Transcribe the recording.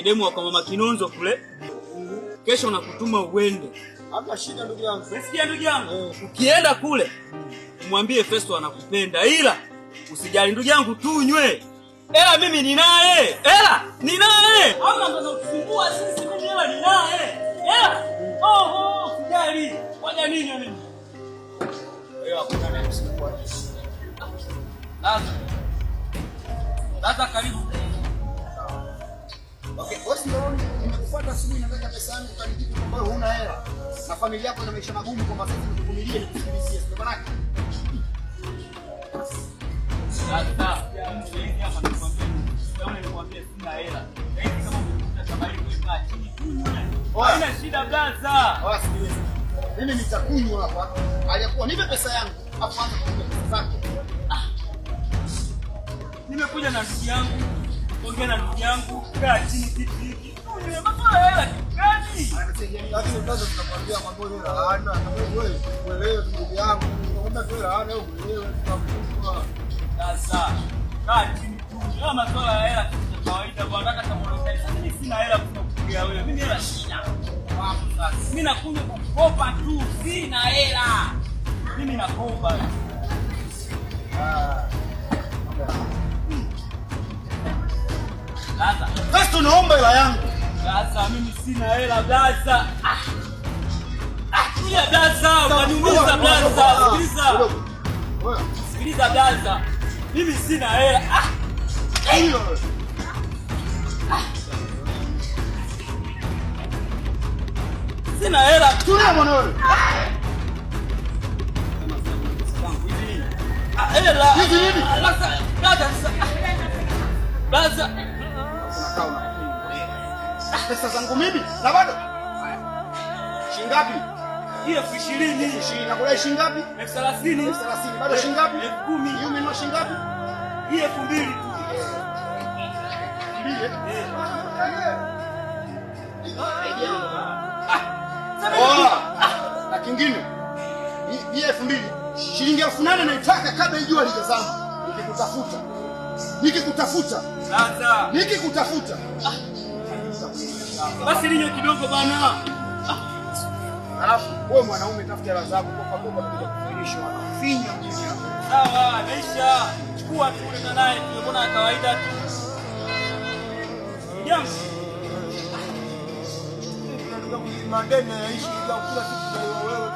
Demu kwa mama Kinonzo kule. Kesho nakutuma uende. Hamna shida ndugu yangu. Unasikia ndugu yangu? Ukienda kule umwambie Festo anakupenda, ila usijali ndugu yangu, tunywe. Ela mimi ninaye. Ela ninaye. Hamna mtu kusumbua sisi, mimi hela ninaye. Ela. Oho, usijali. Waja nini mimi? Wewe hakuna anayekusumbua. Sasa. Sasa karibu. Okay, bosi ndio nimekufuata asubuhi nataka pesa yangu ukanijibu kwamba wewe huna hela. Na familia yako ina maisha magumu kwamba sasa nikuvumilie nikusikilizie. Ndio maana yake. Sasa, hapa nikwambie. Kama nilikwambia sina hela. Yaani kama umekuta kama hivi kaa chini tunywe. Haina shida blaza. Oya, sikiliza. Mimi nitakunywa hapa. Aliyakuwa nipe pesa yangu, afu anza kutumia pesa zako. Nimekuja na ndugu yangu, ongea na ndugu yangu, kaa chini kiti hiki. Tunywe masuala ya hela kitu gani? Lakini mtazo tunakwambia kwamba wewe laana, kama wewe uelewe ndugu yangu, tunakwambia wewe laana, wewe uelewe tunakufa. Sasa kaa chini tunywe. Haya masuala ya hela kitu cha kawaida bwana, nataka kama unahitaji. Sasa mimi sina hela kukupigia wewe. Mimi hela sina. Wapo sasa. Mimi nakunywa kwa kukopa tu, sina hela. Mimi nakopa. Ah. Sasa, Sasa tunaomba hela yangu. Sasa mimi sina hela blaza. Ah. Ah, tulia blaza, unaniumiza blaza. Sikiliza. Wewe. Sikiliza blaza. Mimi sina hela. Ah. Hiyo. Sina hela. Tulia mwana wewe. Ah, hela. Hizi nini? Blaza, blaza. Blaza. Unakaa una. Pesa zangu mimi na bado. Haya. Shilingi ngapi? Hii 20,000. 20,000. Nakudai shilingi ngapi? 30,000. 30,000. Bado shilingi ngapi? 10,000. Hiyo umenunua shilingi ngapi? Hii 2,000. Mbili. Ah. Na kingine hii 2,000 shilingi 8,000 naitaka kabla hii jua halijazama. Nikikutafuta. Nikikutafuta. Sasa. Nikikutafuta. Basi ninywe kidogo bana. Alafu wewe mwanaume tafuta hela zako kwa kwa kuja kufilisha wanafinya mjini hapa. Sawa, maisha. Chukua tu nenda naye, mbona kawaida tu. Jambo. Madeni yaishi kila siku wewe.